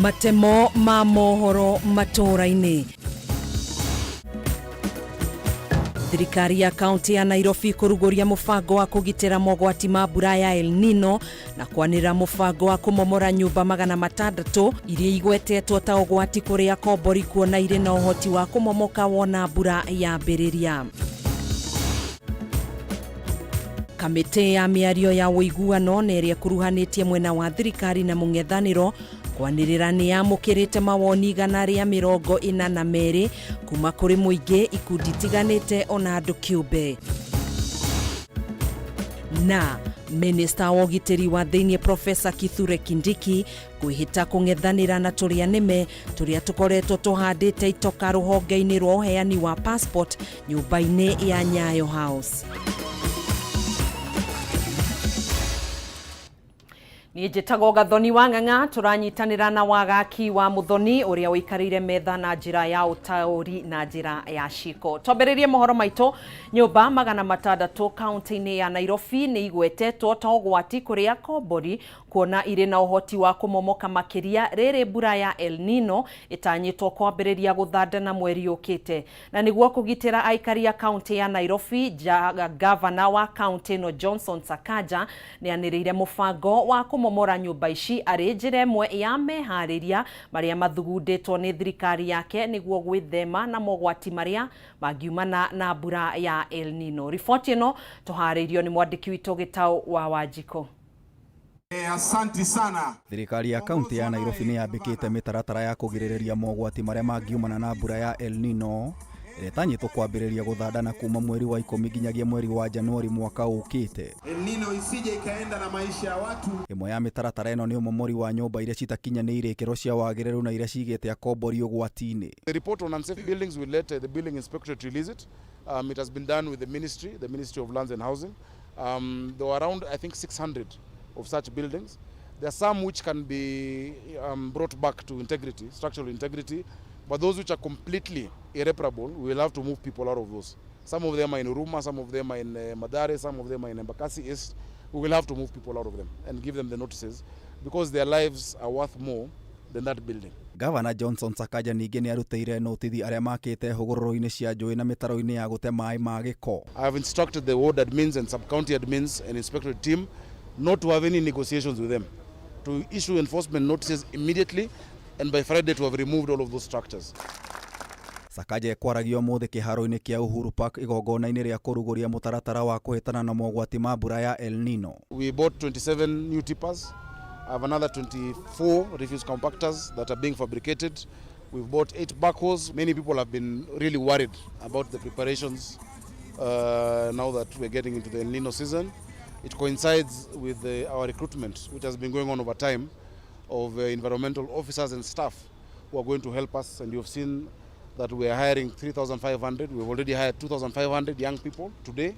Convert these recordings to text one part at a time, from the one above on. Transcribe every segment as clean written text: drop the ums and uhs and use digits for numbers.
Matemo ma mohoro matũũra-inĩ. Thirikari ya kaunti ya Nairobi kũrugũria mũbango wa kũgitĩra mogwati ma mbura ya El Nino na kwanĩrĩra mũbango wa kũmomora nyũmba 600 iria igwetetwo ta ũgwati kũrĩ akombori kuona irĩ na ũhoti wa kũmomoka wona mbura yambĩrĩria. Kamĩtĩ ya mĩario ya ũiguano na ĩrĩa ĩkuruhanĩtie mwena wa thirikari na mũng'ethanĩro kwanĩrĩra nĩ yamũkĩrĩte mawoni 142 kuma kũrĩ mũingĩ, ikundi itiganĩte ona andũ kĩũmbe. Na Minista wa ũgitĩri wa thĩinĩ Profesa Kithure Kindiki kwĩhĩta kũng'ethanĩra na tũrĩa nĩme tũrĩa tũkoretwo tũhandĩte itoka rũhonge-inĩ rwa ũheani wa passport nyũmba-inĩ ya Nyayo House. Niĩ njĩtagwo Gathoni wa Ng'ang'a, tũranyitanĩra na Wagaki wa Mũthoni ũrĩa ũikarĩire metha na njĩra ya ũtaũri na njĩra ya ciko. Twambĩrĩrie mohoro maitũ, nyũmba 600 kaunti-inĩ ya Nairobi nĩ igwetetwo ta ũgwati kũrĩ akombori kuona irĩ na ũhoti wa kũmomoka makĩria rĩrĩ mbura ya El Nino ĩtanyĩtwo kwambĩrĩria gũthandana mweri ũkĩte. Na nĩguo kũgitĩra aikari a kaunti ya Nairobi, gavana wa kaunti ĩno Johnson Sakaja nĩanĩrĩire mũbango wa kũmomora nyũmba ici arĩ njĩra ĩmwe ya meharĩria marĩa mathugundĩtwo nĩ thirikari yake nĩguo gwĩthema na mogwati marĩa mangiumana na mbura ya El Nino. Riboti ĩno tũharĩirio nĩ mwandĩki witũ Gĩtaũ wa Wanjikũ. Asanti sana. Thirikari ya kaunti ya Nairobi nĩ yambĩkĩte mĩtaratara ya kũgirĩrĩria mogwati marĩa mangiumana na mbura ya El Nino ĩrĩa ĩtanyĩtwo kwambĩrĩria gũthandana kuma mweri wa 10 nginyagia mweri wa Januari mwaka ũkĩte. El Nino isije ikaenda na maisha ya watu. Ĩmwe ya mĩtaratara ĩno nĩ ũmomori wa nyũmba iria citakinyanĩirie ikĩro cia wagĩrĩru na iria cigĩte akombori ũgwati-inĩ. The report on unsafe buildings will let the building inspectorate release it. It has been done with the Ministry of Lands and Housing. There were around, I think, 600 of such buildings. There are some which can be brought back to integrity, structural integrity, but those which are completely irreparable, we will have to move people out of those. Some of them are in Huruma, some of them are in Mathare, some of them are in Embakasi East. We will have to move people out of them and give them the notices because their lives are worth more than that building. Gavana Johnson Sakaja ningĩ nĩ arutĩire notithi arĩa makĩte hũgũrũrũ-inĩ cia njũĩ na mĩtaro-inĩ ya gũte maĩ ma gĩko. I have instructed the ward admins and sub-county admins and inspectorate team not to have any negotiations with them, to issue enforcement notices immediately and by Friday to have removed all of those structures. Sakaja ekwaragia ũmũthĩ kĩharo-inĩ kĩa Uhuru Park igongona-inĩ rĩa kũrugũria mũtaratara wa kũhĩtana na mogwati ma mbura ya El Nino. We bought 27 new tippers. I have another 24 refuse compactors that are being fabricated. We've bought 8 backhoes. Many people have been really worried about the preparations now that we're getting into the El Nino season. It coincides with our recruitment, which has been going on over time, of environmental officers and staff who are going to help us. And you've seen that we are hiring 3,500. We've already hired 2,500 young people today.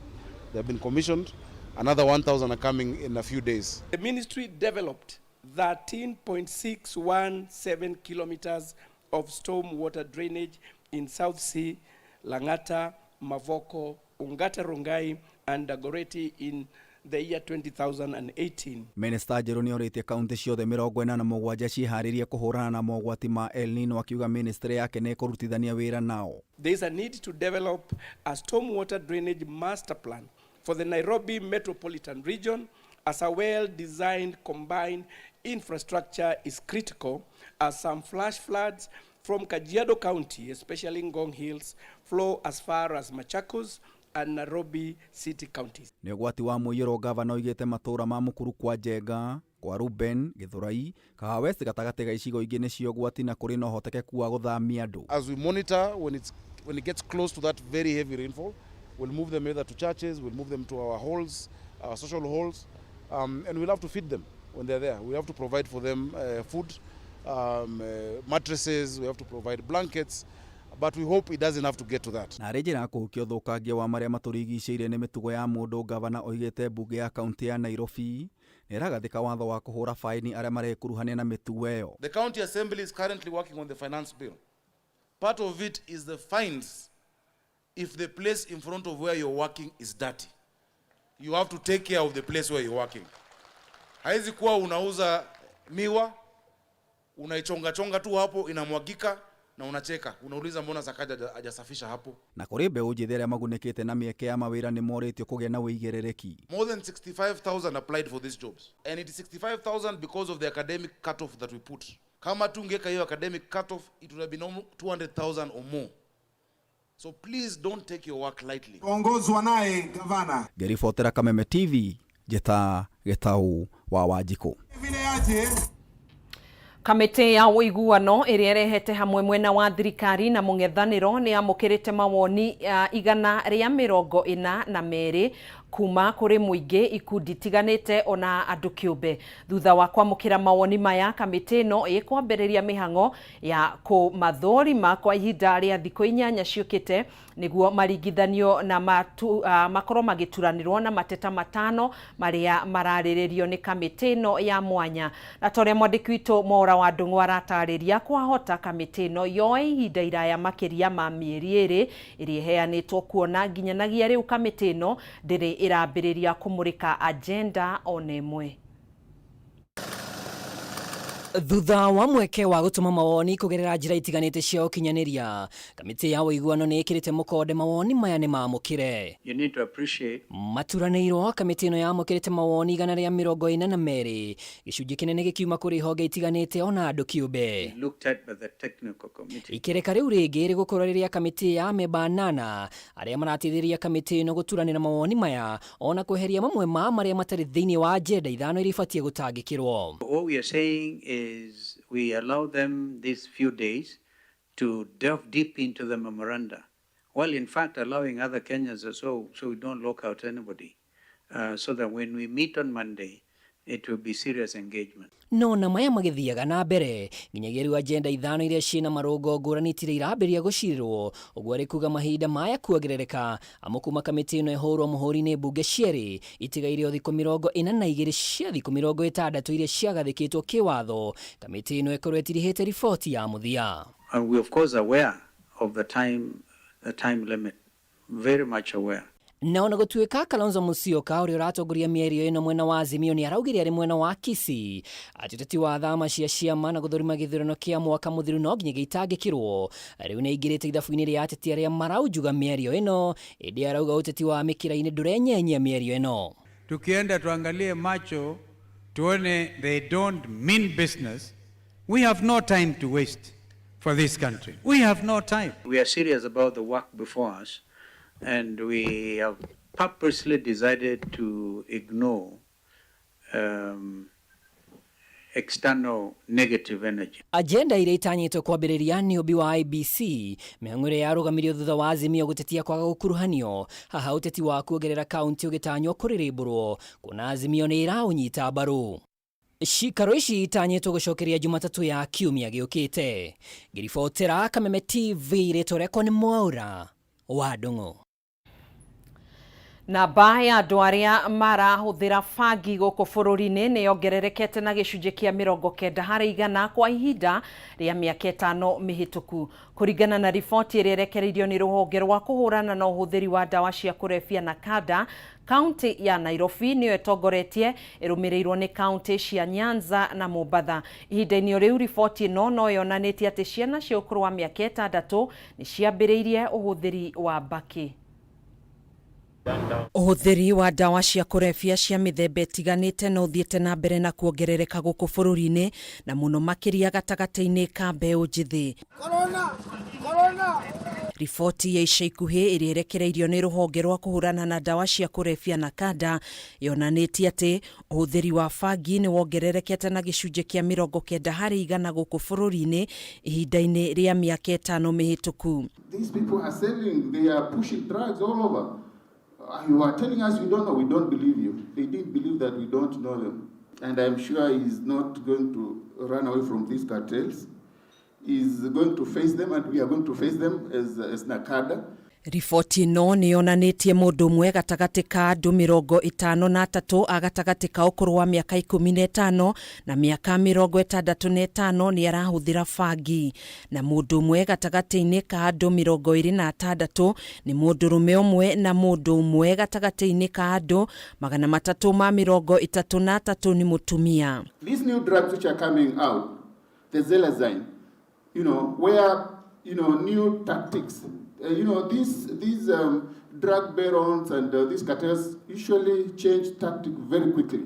They have been commissioned. Another 1,000 are coming in a few days. The ministry developed 13.617 kilometers of stormwater drainage in South Sea, Langata, Mavoko, Ongata Rongai, and Dagoretti in the year 2018. Minista Njerũ nĩ orĩtie kaunti ciothe 47 ciĩharĩrie kũhũrana na mogwati ma El Nino akiuga ministry yake nĩ ĩkũrutithania wĩra nao. There is a need to develop a stormwater drainage master plan for the Nairobi metropolitan region as a well-designed combined infrastructure is critical as some flash floods from Kajiado County, especially Ngong Hills, flow as far as Machakos and Nairobi City counties. Nĩ ũgwati wa mũiyũro gavana oigĩte matũũra ma Mukuru kwa Njenga, kwa Ruben, Githurai, Kahawa West gatagatĩ ga icigo ingĩ nĩcio ũgwati na kũrĩ na ũhotekeku wa gũthamia andũ. As we monitor when it gets close to that very heavy rainfall, we'll move them either to churches, we'll move them to our halls, our social halls, and we'll have to feed them when they're there. We have to provide for them food, mattresses, we have to provide blankets, but we hope it doesn't have to get to that. Na arĩ njĩra ya kũhukia ũthũkangia wa marĩa matũrigicĩirie nĩ mĩtugo ya mũndũ, gavana oigĩte mbunge ya kaunti ya Nairobi nĩ ĩragathĩka watho wa kũhũra faini arĩa marekuruhania na mĩtugo ĩyo. The county assembly is currently working on the finance bill. Part of it is the fines if the place in front of where you're working is dirty. You have to take care of the place where you're working. Haizi kuwa unauza miwa, Unaichonga chonga tu hapo inamwagika na unacheka. Unauliza mbona Sakaja hajasafisha hapo. Na kũrĩ mbeũ njĩthĩ arĩa magunĩkĩte na mĩeke ya mawĩra nĩ morĩtio kũgĩa na wĩigĩrĩrĩki. More than 65,000 applied for these jobs. And it is 65,000 because of the academic cutoff that we put. Kama tungeka hiyo academic cutoff, it would have been almost 200,000 or more. So please don't take your work lightly. Ongozwa naye gavana. Ngĩribotera Kameme TV, njĩta Gĩtau wa Wanjikũ. Vile aje. Kamĩtĩ ya ũiguano ĩrĩa ĩrehete hamwe mwena wa thirikari na mũng'ethanĩro nĩ yamũkĩrĩte mawoni 142 kuma kũrĩ mũingĩ, ikundi itiganĩte ona andũ kĩũmbe. Thutha wa kwamũkĩra mawoni maya, kamĩtĩ ĩno ĩkwambĩrĩria mĩhang'o ya kũmathũrima kwa ihinda rĩa thikũ 8 ciũkĩte nĩguo maringithanio na makorwo magĩturanĩrwo na mateta 5 marĩa mararĩrĩrio nĩ kamĩtĩ ĩno ya mwanya. Na ta ũrĩa mwandĩki witũ Mwaura wa Ndung'u aratarĩria, kwahota kamĩtĩ ĩno yoe ihinda iraya makĩria ma mĩeri 2 ĩrĩa ĩheanĩtwo, kuona nginyanagia rĩu kamĩtĩ ĩno ndĩrĩ ĩrambĩrĩria kũmũrĩka agenda ona ĩmwe. Thutha wa mweke wa gũtũma mawoni kũgerera njĩra itiganĩte cia ũkinyanĩria, kamĩtĩ ya ũiguano nĩ ĩkĩrĩte mũkonde mawoni maya nĩ mamũkĩre. You need to appreciate. Maturanĩirwo kamĩtĩ ĩno yamũkĩrĩte mawoni 142, gĩcunjĩ kĩnene gĩkiuma kũrĩ honge itiganĩte ona andũ kĩũmbe. Looked at by the technical committee. Ikereka rĩu rĩngĩ rĩgũkorwo rĩrĩa kamĩtĩ ya amemba 8 arĩa marateithĩrĩria kamĩtĩ ĩno gũturanĩra mawoni maya ona kweheria mamwe ma marĩa matarĩ thĩinĩ wa agenda 5 iria ibatiĩ gũtangĩkĩrwo. What we are saying is we allow them these few days to delve deep into the memoranda, while in fact allowing other Kenyans as well, so we don't lock out anybody, so that when we meet on Monday, it will be serious engagement. No na maya magĩthiaga na mbere nginyagia rĩu agenda 5 iria ciĩna marũngo ngũrani itirĩ irambĩrĩria gũcirĩrwo, ũguo arĩ kuga mahinda maya kuongerereka amu kuma kamĩtĩ ĩno ĩhũrwo mũhũri nĩ mbunge cierĩ itigaire o thikũ 42 cia thikũ 60 iria ciagathĩkĩtwo kĩwatho, kamĩtĩ ĩno ĩkorwo ĩtirihĩte riboti ya mũthia. And we of course aware of the time limit, very much aware. Na ona gũtuĩka Kalonzo Musyoka ũrĩa ũratongoria mĩario ĩno mwena wa Azimio nĩ araugire arĩ mwena wa Kisii atĩ ũteti wa thama cia ciama na gũthũrima gĩthurano kĩa mwaka mũthiru no nginya gĩitangĩkĩrwo, rĩu nĩ aingĩrĩte ithabu-inĩ rĩa ateti arĩa maraunjuga mĩario ĩno, ĩndĩ arauga ũteti wa mĩkĩra-inĩ ndũrenyenyia mĩario ĩno. Tukienda tuangalie macho tuone they don't mean business. We have no time to waste for this country. We have no time. We are serious about the work before us. And we have purposely decided to ignore external negative energy. Agenda iria itanyĩtwo kwambĩrĩria nĩ ũmbi wa IBC, mĩhang'o ĩrĩa yarũgamirio thutha wa Azimio gũtetia kwaga gũkuruhanio, haha ũteti wa kuongerera kaunti ũgĩtanywo kũrĩrĩmbũrwo, kuona Azimio nĩ ĩraũnyita mbaru. Cikaro ici itanyĩtwo gũcokeria Jumatatũ ya kiumia gĩũkĩte. Ngĩribotera Kameme TV, rĩtwa rĩakwa nĩ Mwaura wa Ndung'u. Namba ya andũ arĩa marahũthĩra bangi gũkũ bũrũri-inĩ nĩ yongererekete na gĩcunjĩ kĩa 90% kwa ihinda rĩa mĩaka 5 mĩhĩtũku, kũringana na riboti ĩrĩa ĩrekereirio nĩ rũhonge rwa kũhũrana na ũhũthĩri wa ndawa cia kũrebia na kanda. Kaunti ya Nairobi nĩyo ĩtongoretie, ĩrũmĩrĩirwo nĩ kaunti cia Nyanza na Mombatha. Ihinda-inĩ rĩu riboti ĩno no yonanĩtie atĩ ciana cia ũkũrũ wa mĩaka 6 nĩ ciambĩrĩirie ũhũthĩri wa mbakĩ. Ũhũthĩri wa ndawa cia kũrebia cia mĩthemba ĩtiganĩte no ũthiĩte na mbere na kuongerereka gũkũ bũrũri-inĩ, na mũno makĩria gatagatĩ-inĩ ka mbeũ njĩthĩ. Corona, corona. Riboti ya ica ikuhĩ ĩrĩa ĩrekereirio nĩ rũhonge rwa kũhũrana na ndawa cia kũrebia na kanda yonanĩtie atĩ ũhũthĩri wa bangi nĩ wongererekete na gĩcunjĩ kĩa 90% gũkũ bũrũri-inĩ ihinda-inĩ rĩa mĩaka 5 mĩhĩtũku. These people are selling, they are pushing drugs all over. You are telling us you don't know, we don't believe you. They didn't believe that we don't know them. And I'm sure he's not going to run away from these cartels. He's going to face them, and we are going to face them as NACADA. Riboti ĩno nĩ yonanĩtie mũndũ ũmwe gatagatĩ ka andũ 53 a gatagatĩ ka ũkũrũ wa mĩaka 15 na mĩaka 65 nĩ arahũthĩra bangi, na mũndũ ũmwe gatagatĩ-inĩ ka andũ 26 nĩ mũndũrũme ũmwe, na mũndũ ũmwe gatagatĩ-inĩ ka andũ 333 nĩ mũtumia. These new drugs which are coming out, the Xylazine, where, new tactics, these drug barons and these cartels usually change tactic very quickly.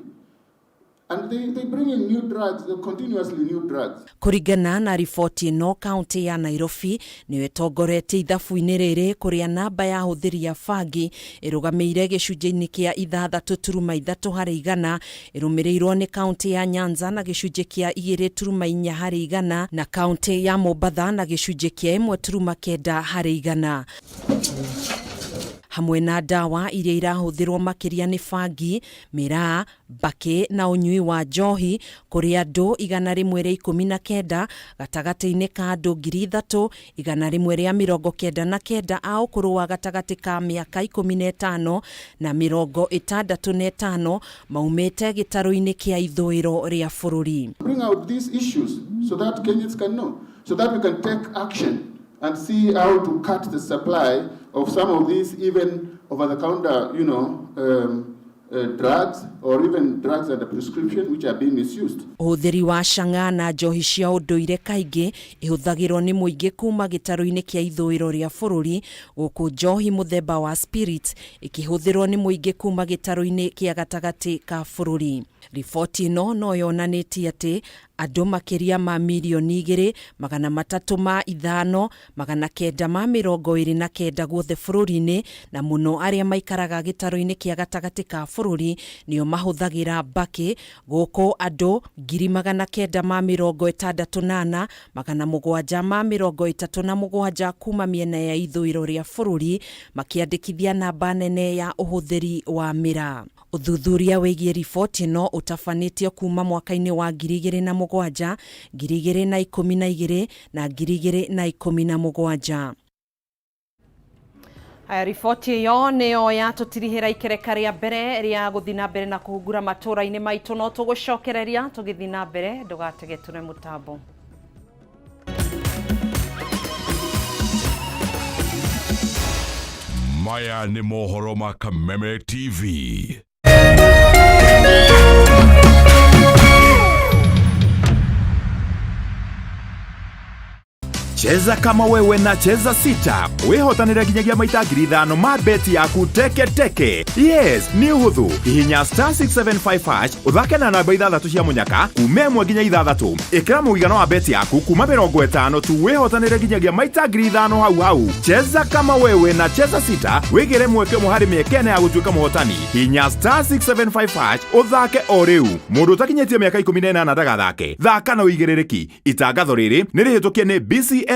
And they bring in new drugs, continuously new drugs. Kũringana na riboti ĩno, kaunti ya Nairobi nĩyo ĩtongoretie ithabu-inĩ rĩrĩ, kũrĩa namba ya ahũthĩri a bangi ĩrũgamĩire gĩcunjĩ-inĩ kĩa 6.3 harĩ igana, ĩrũmĩrĩirwo nĩ kaunti ya Nyanza na gĩcunjĩ kĩa 2.4 harĩ igana, na kaunti ya Mombatha na gĩcunjĩ kĩa 1.9 harĩ igana. Hamwe na ndawa iria irahũthĩrwo makĩria nĩ bangi, mĩraa, mbakĩ na ũnyui wa njohi, kũrĩ andũ 119 gatagatĩ-inĩ ka andũ 3,199 a ũkũrũ wa gatagatĩ ka mĩaka 15 na 65 maumĩte gĩtarũ-inĩ kĩa ithũĩro rĩa bũrũri. Bring out these issues so that Kenyans can know, so that we can take action and see how to cut the supply of some of these even over-the-counter, drugs or even drugs under prescription which are being misused. Ũhũthĩri wa cang'a na njohi cia ũndũire kaingĩ ihũthagĩrwo nĩ mũingĩ kuma gĩtarũ-inĩ kĩa ithũĩro rĩa bũrũri, gũkũ njohi mũthemba wa spirit ĩkĩhũthĩrwo nĩ mũingĩ kuma gĩtarũ-inĩ kĩa gatagatĩ ka bũrũri. Riboti ĩno no yonanĩtie atĩ andũ makĩria ma mirioni 2 305 929 guothe bũrũri-inĩ, na mũno arĩa maikaraga gĩtarũ-inĩ kĩa gatagatĩ ka bũrũri nĩo mahũthagĩra mbakĩ, gũkũ andũ 964 737 kuma mĩena ya ithũĩro rĩa bũrũri makĩandĩkithia namba nene ya ũhũthĩri wa mĩraa. Ũthuthuria wĩgiĩ riboti ĩno ũtabanĩtio kuma mwaka-inĩ wa 2007, 2012 na 2017. Aya, riboti ĩyo nĩyo yatũtirihĩra ikereka rĩa mbere rĩa gũthiĩ na mbere na kũhungura matũũra-inĩ maitũ, no tũgũcokereria tũgĩthiĩ na mbere, ndũgatege tũre mũtambo. Maya nĩ mohoro ma Kameme TV. Cheza kama wewe na Cheza Sita wihotanire nginyagia maita 5,000 ma beti yaku teke teke. Yes, nĩ ũhũthũ. Hihinya star 675 hash ũthake na namba 6 cia mũnyaka kuma 1 nginya 6. Ĩkĩra mũigana wa beti yaku kuma 50 tu wihotanire nginyagia maita 5,000 hau hau. Cheza kama wewe na Cheza Sita wĩgĩre mweke ũmwe harĩ mĩeke ĩna ya gũtuĩka mũhotani. Hihinya star 675 hash ũthake o rĩu. Mũndũ ũtakinyĩtie mĩaka 18 ndagathake. Thaka na ũigĩrĩrĩki. Itangatho rĩrĩ nĩ rĩhĩtũkie nĩ BCLB.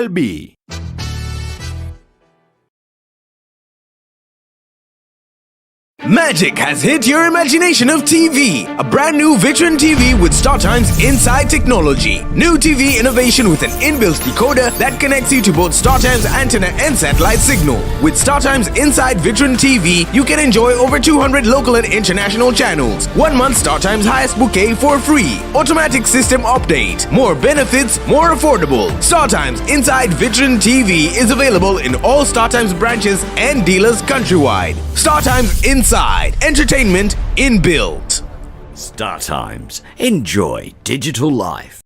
Magic has hit your imagination of TV. A brand new Vitron TV with StarTimes Inside technology. New TV innovation with an inbuilt decoder that connects you to both StarTimes antenna and satellite signal. With StarTimes Inside Vitron TV, you can enjoy over 200 local and international channels. 1 month StarTimes highest bouquet for free. Automatic system update. More benefits, more affordable. StarTimes Inside Vitron TV is available in all StarTimes branches and dealers countrywide. StarTimes Inside. Entertainment inbuilt. Star Times. Enjoy digital life.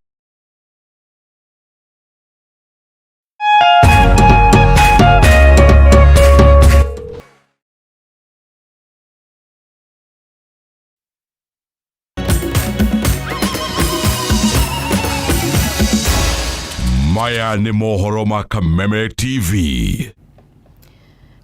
Maya nĩ mohoro ma Kameme TV.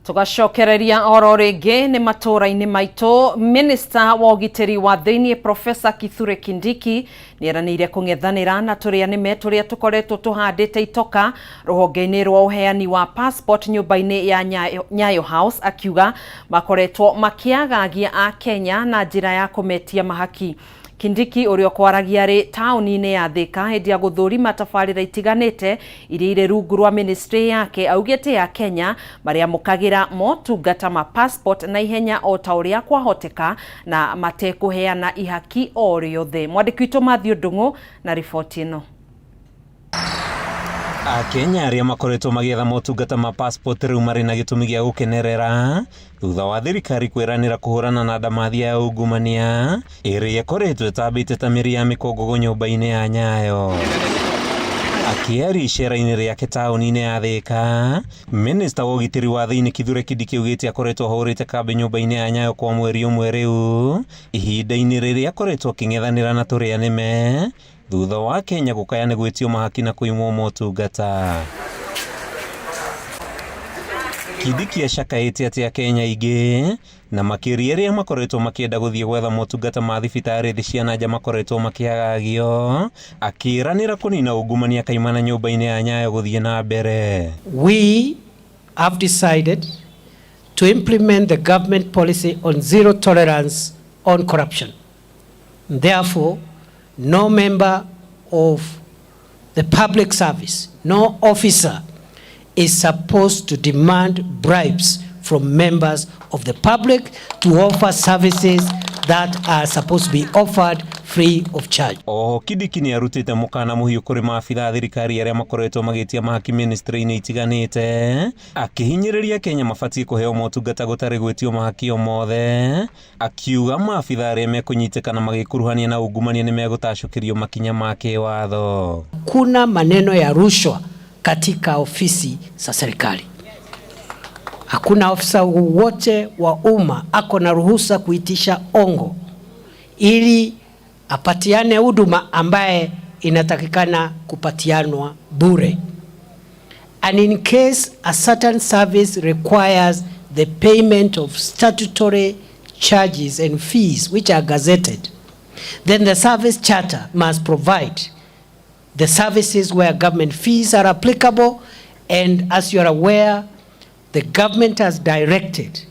Tugacokereria oro rĩngĩ nĩ matũũra-inĩ maitũ. Minista wa ũgitĩri wa thĩiniĩ Professor Kithure Kindiki nĩeranĩire kũng'ethanĩra na tũrĩa nĩme tũrĩa tũkoretwo tũhandĩte itoka rũhonge-inĩ rwa ũheani wa passport nyũmba-inĩ ya Nyayo House, akiuga makoretwo makĩagagia a Kenya na njĩra ya kũmetia mahaki. Kindiki ũrĩa ũkwaragia rĩ taũni-inĩ ya Thika hĩndĩ ya gũthũrima tabarĩra itiganĩte iria irĩ rungu rwa ministry yake, augĩte ya Kenya marĩamũkagĩra motungata ma passport na ihenya o ta ũrĩa kwahoteka na matekũheana ihaki o rĩothe. Mwandĩki witũ Matthew Ndung'u na riboti ĩno. Akenya arĩa makoretwo magĩetha motungata ma passport rĩu marĩ na gĩtũmi gĩa gũkenerera thutha wa thirikari kwĩranĩra kũhũrana na ndamathia ya ungumania ĩrĩa ĩkoretwo ĩtambĩte ta mĩri ya mĩkongogo nyũmba-inĩ ya Nyayo. Akĩaria icera-inĩ rĩake taũni-inĩ ya Thika, minista wa ũgitĩri wa thĩinĩ Kithure Kindiki augĩte akoretwo ahũrĩte kambĩ nyũmba-inĩ ya Nyayo kwa mweri ũmwe rĩu, ihinda-inĩ rĩrĩa akoretwo akĩng'ethanĩra na tũrĩa nĩme thutha wa Kenya gũkaya nĩ gwĩtio mahaki na kũimwo motungata. Kindiki acakaĩte atĩ Akenya aingĩ na makĩria arĩa makoretwo makĩenda gũthiĩ gwetha motungata ma thibitarĩ thĩ cia nanja makoretwo makĩagagio, akĩĩranĩra kũnina ungumania kaimana nyũmba-inĩ ya Nyayo gũthiĩ na mbere. We have decided to implement the government policy on zero tolerance on corruption. Therefore, no member of the public service, no officer is supposed to demand bribes from members of the public to offer services that are supposed to be offered free of charge. Oho Kindiki nĩ arutĩte mũkana mũhiũ kũrĩ maabitha a thirikari arĩa makoretwo magĩtia mahaki ministry-inĩ itiganĩte, akĩhinyĩrĩria Kenya mabatiĩ kũheo motungata gũtarĩ gwĩtio mahaki o mothe, akiuga maabitha arĩa mekũnyitĩkana magĩkuruhania na ungumania nĩ megũtacũkĩrio makinya ma kĩwatho. Kuna maneno ya rushwa katika ofisi za serikali. Hakuna ofisa wowote wa umma ako na ruhusa kuitisha ongo ili apatiane huduma ambaye inatakikana kupatianwa bure. And in case a certain service requires the payment of statutory charges and fees which are gazetted, then the service charter must provide the services where government fees are applicable. And as you are aware, the government has directed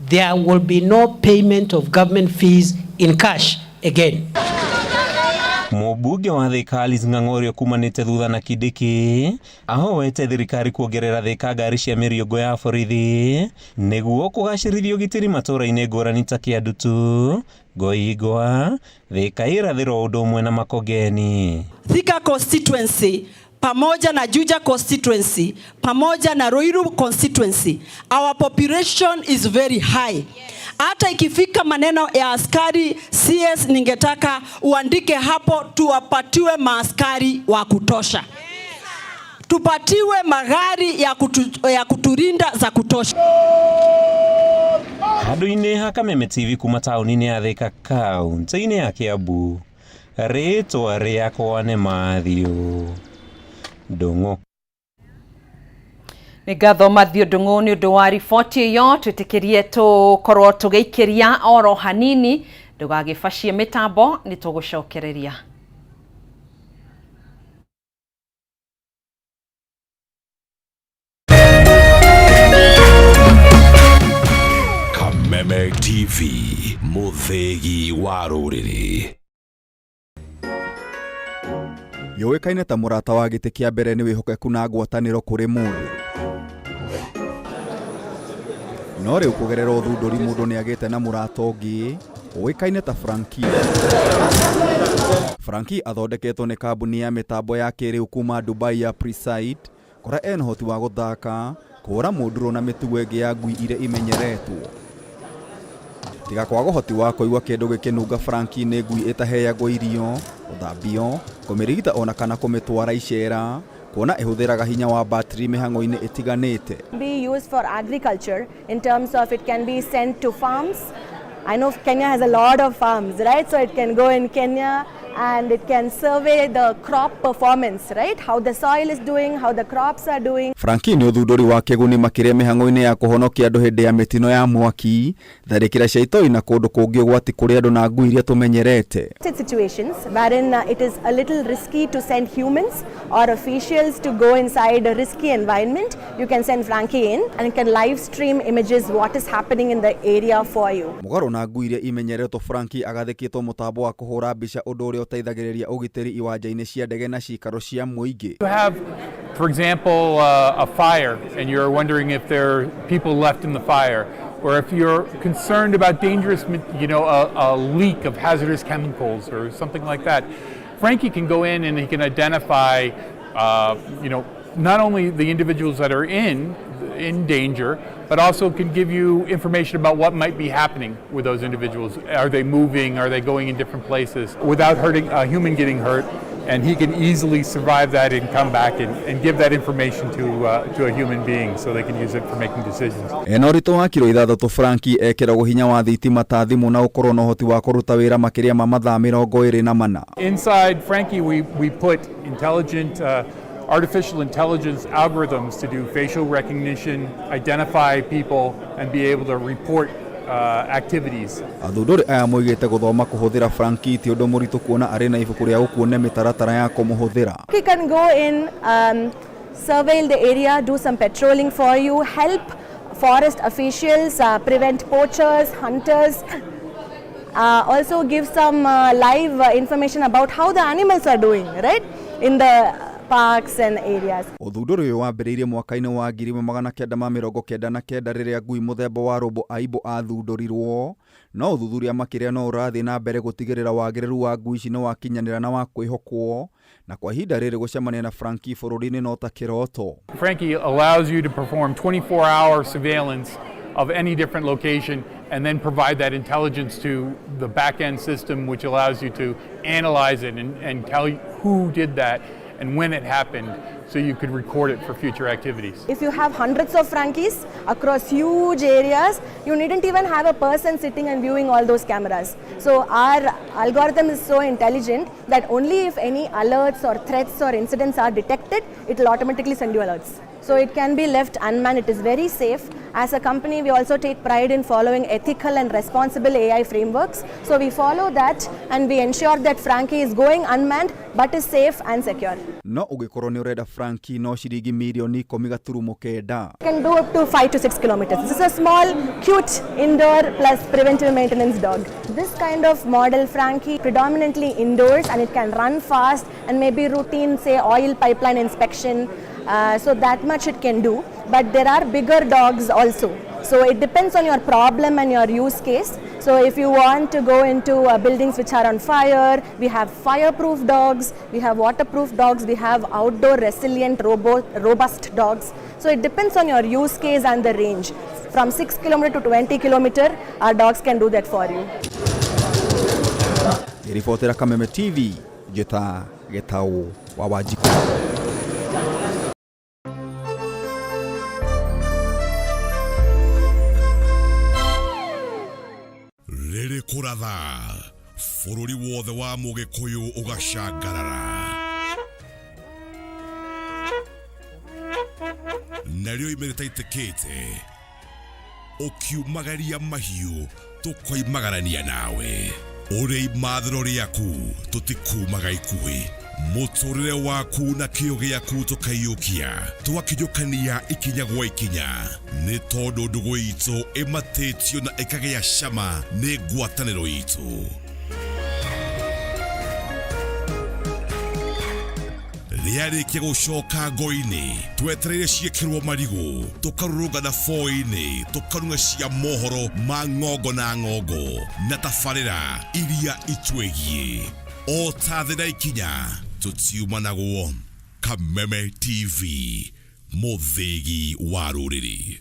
there will be no payment of government fees in cash again. Mũmbunge wa Thika Alice Ng'ang'orio kumanĩte thutha na Kindiki ahoete thirikari kuongerera Thika ngari cia mĩriũngũ ya borithi nĩguo kũgacĩrithia ũgitĩri matũũra-inĩ ngũrani ta Kĩandutu, Ngoingwa, Thika irathĩro ũndũ ũmwe na Makongeni. Thika constituency pamoja na Juja constituency pamoja na Ruiru constituency, our population is very high. Hata ikifika maneno ya askari CS, ningetaka uandike hapo, tuwapatiwe maaskari wa kutosha, tupatiwe magari ya kuturinda za kutosha. Handũ-inĩ ha Kameme TV kuma taũni-inĩ ya Thika kaũntĩ-inĩ ya Kiambu, rĩtwa rĩakwa nĩ Matthew Ndung'u. Nĩ ngatho Matthew Ndung'u nĩ ũndũ wa riboti ĩyo. Twĩtĩkĩrie tũkorwo tũgĩikĩria oro hanini, ndũgagĩbacie mĩtambo, nĩ tũgũcokereria. Kameme TV, mũthĩgi wa rũrĩrĩ. Yũĩkaine ta mũrata wa gĩtĩ kĩa mbere nĩ wĩhokeku na ngwatanĩro kũrĩ mũndũ. No rĩu kũgerera ũthundũri mũndũ nĩ agĩte na mũrata ũngĩ ũĩkaine ta Frankie. Frankie athondeketwo nĩ kambuni ya mĩtambo ya kĩrĩu kuma Dubai ya Preside, kũrĩa ena ũhoti wa gũthaka, kũhũra mũndũrũ na mĩtugo ĩngĩ ya ngui iria imenyeretwo. Tiga kwaga ũhoti wa kũigua kĩndũ gĩkĩnunga, Frankie nĩ ngui ĩtaheagwo irio, gũthambio, kũmĩrigita ona kana kũmĩtwara icera, kuona ĩhũthĩraga hinya wa battery mĩhang'o-inĩ ĩtiganĩte. Be used for agriculture in terms of it can be sent to farms. I know Kenya has a lot of farms, right? So it can go in Kenya and it can survey the crop performance, right? How the soil is doing, how the crops are doing. Frankie nĩ ũthundũri wa kĩguni makĩria mĩhang'o-inĩ ya kũhonokia andũ hĩndĩ ya mĩtino ya mwaki, tharĩkĩra cia itoi na kũndũ kũngĩ ũgwati kũrĩ andũ na ngui iria tũmenyerete. Situations wherein it is a little risky to send humans or officials to go inside a risky environment, you can send Frankie in and it can live stream images what is happening in the area for you. Mũgarũ na ngui iria imenyeretwo, Frankie agathĩkĩtwo mũtambo wa kũhũra mbica, ũndũ ũrĩa ũteithagĩrĩria ũgitĩri iwanja-inĩ cia ndege na ciikaro cia mũingĩ. You have, for example, a fire, and you're wondering if there are people left in the fire, or if you're concerned about dangerous, a leak of hazardous chemicals or something like that. Frankie can go in and he can identify, not only the individuals that are in danger, but also can give you information about what might be happening with those individuals. Are they moving? Are they going in different places? Without hurting a human getting hurt, And he can easily survive that and come back and give that information to a human being so they can use it for making decisions. Ena ũritũ wa kiro 6 Frankie ekĩragwo hinya wa thitima ta thimũ na ũkorwo na ũhoti wa kũruta wĩra makĩria ma mathaa 24. Inside Frankie, we put intelligent artificial intelligence algorithms to do facial recognition, identify people, and be able to report activities. Athundũri aya moigĩte gũthoma kũhũthĩra Frankie ti ũndũ mũritũ kuona arĩ na ibuku rĩa gũkuonia mĩtaratara ya kũmũhũthĩra. He can go in, surveil the area, do some patrolling for you, help forest officials prevent poachers, hunters, also give some live information about how the animals are doing, right, in the parks and areas. Ũthundũri ũyũ wambĩrĩirie mwaka-inĩ wa 1999 rĩrĩa ngui mũthemba wa robo aibo athundũrirwo, no ũthuthuria makĩria no ũrathiĩ na mbere gũtigĩrĩra wagĩrĩru wa ngui ici nĩ wakinyanĩra na wa kwĩhokwo, na kwa ihinda rĩrĩ gũcemania na Frankie bũrũri-inĩ no ta kĩroto. Frankie allows you to perform 24-hour surveillance of any different location and then provide that intelligence to the back-end system, which allows you to analyze it and tell you who did that and when it happened, so you could record it for future activities. If you have hundreds of Frankies across huge areas, you needn't even have a person sitting and viewing all those cameras. So our algorithm is so intelligent that only if any alerts or threats or incidents are detected, it will automatically send you alerts. So it can be left unmanned. It is very safe. As a company, we also take pride in following ethical and responsible AI frameworks. So we follow that and we ensure that Frankie is going unmanned but is safe and secure. No ũngĩkorwo nĩ ũrenda Frankie no ciringi mirioni 10.9. Can do up to 5 to 6 kilometers. This is a small, cute indoor plus preventive maintenance dog. This kind of model Frankie predominantly indoors, and it can run fast and maybe routine, say, oil pipeline inspection. So that much it can do, but there are bigger dogs also. So it depends on your problem and your use case. So if you want to go into buildings which are on fire, we have fireproof dogs, we have waterproof dogs, we have outdoor resilient robust dogs. So it depends on your use case and the range. From 6 km to 20 km, our dogs can do that for you. Ribotera Kameme TV, Jeta Getau wa Wanjikũ. Rĩrĩ kũratha bũrũri wothe wa mũgĩkũyũ ũgacangarara, narĩo ime rĩtaitĩkĩte ũkiumagaria mahiũ tũkoimagarania nawe, ũrĩ imathĩro rĩaku tũtikumaga ikuhĩ, mũtũrĩre waku na kĩo gĩaku tũkaiyũkia, twakinyũkania ikinya gwa ikinya, nĩ tondũ ndũgũ itũ ĩmatĩtio na ĩkagĩa cama nĩ ngwatanĩro itũ. Rĩarĩkia gũcoka ngo-inĩ twetereire ciĩkĩrwo marigũ, tũkarũrũngana boi-inĩ, tũkarung'a cia mohoro ma ng'ongo na ng'ongo na tabarĩra iria itwĩgiĩ. O ta thĩ na ikinya tũtiumanagwo. Kameme TV, mũthĩgi wa rũrĩrĩ.